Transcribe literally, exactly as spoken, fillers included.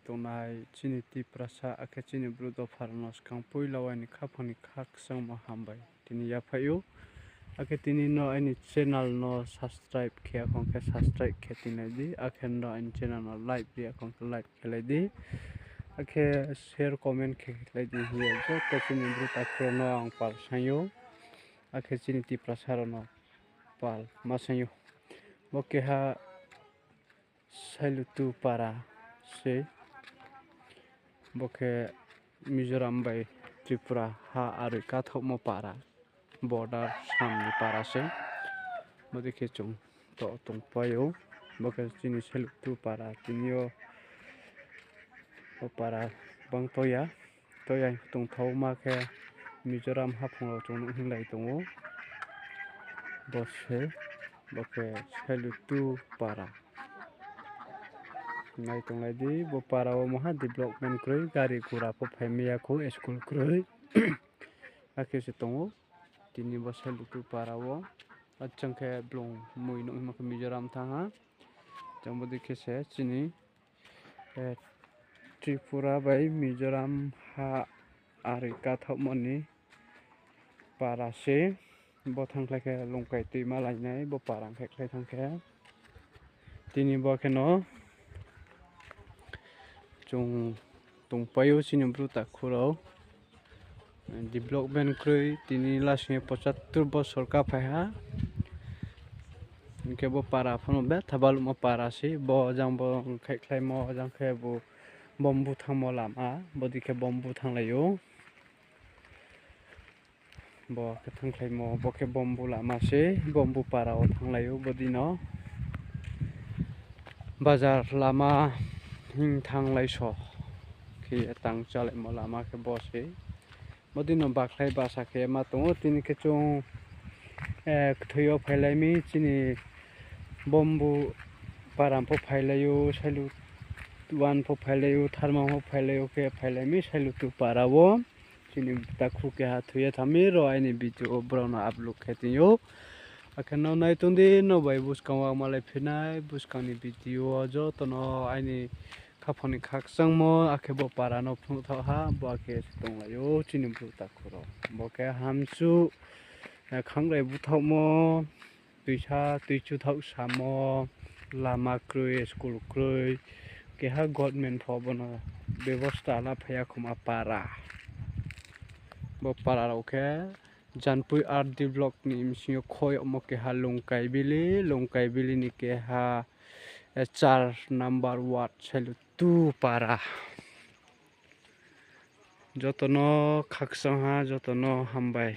Tongnai chini Tiprasa akhe chini Bru dopha rao no skang poila wo aini khaphang ni khakchangmo hambai tini yaphaih ou. Akhe tini no aini channel no subscribe khe ya khong khe subscribe khe tinglai di, akhe nrao aini channel no like ri ya khong khe like khelai di, akhe share comment khe khelai di hing ye joto chini Bru takhu rao no ang pal saing ou, akhe chini Tiprasa rao no pal ma saing ou. Bo keha Sailutu para se. Bo khe Mizoram bai Tripura ha aroi kathaohmo para, border sam ni para se. Bodei khe chung to tongpai ou. Bo khe chini Sailutu para, tini yo bo para bang toya. Toya tongthaoma khe Mizoram haphung rao chung nuh hinglai tong ou. Bo se, bo khe Sailutu para. Nai tonglai di, bo para wo maha development kroi, gari gura pho phaimai ya khou, school kroi. Akhe se tong ou, tini bo Sailutu para wo. Achang khe blung mui nuh hingmo khe Mizoram thanng ha. Chung bodei khe se chini Tripura bai Mizoram ha aroi kathaohmo ni para se. Bo thanngkhlai khe Longkai tuima lainai, bo para khe khlai thanng khe. Tini bo kheno chung tongpai ou chini Bru takhu rao. Development kroi tini lasing ye পঁচাত্তর bosor kaphai ha. Hing khe bo para pho no betha baluhmo para se, bo jang bo khaihkhlaimo jang khe bo bombu thanngmo lama, bodei khe bombu thannglai ou. Bo khe thanngkhlaimo, bo khe bombu lama se, bombu para wo thannglai ou, bodei no. Bazar lama hing thannglai so khe ye tang chálaimo lama khe bo se. Bodei no bakhlai basa khe ma tong ou, tini khe chung kthoi yo phailai mi, chini bombu para pho phailai ou, Sailutu one pho phailai ou, Tharmang pho phailai ou, khe phailai mi Sailutu para wo. Chini takhu keha thoi ye thanng mi, ro aini video wo brao no upload khe tong ou. Akhe no nai tong di, no bai buskang wo ang malai phi nai, buskang ni video wo joto no aini khaphang ni khakchangmo, akhe bo para no phnuh thaoh ha, bo akhe se tonglai ou chini Bru takhu rao. Bo khe hamchu, khangrai búthaohmo, tuisa tuichu thaoh samo, lama kroi, school kroi, keha government pho bo no bebosta la phai ya khoma para. Bo para rao khe Janpui R D block ni bsing yo kho yagmo keha Longkai Valley, Longkai Valley ni keha char number ward Sailutu para. Joto no khakchang ha, joto no hambai.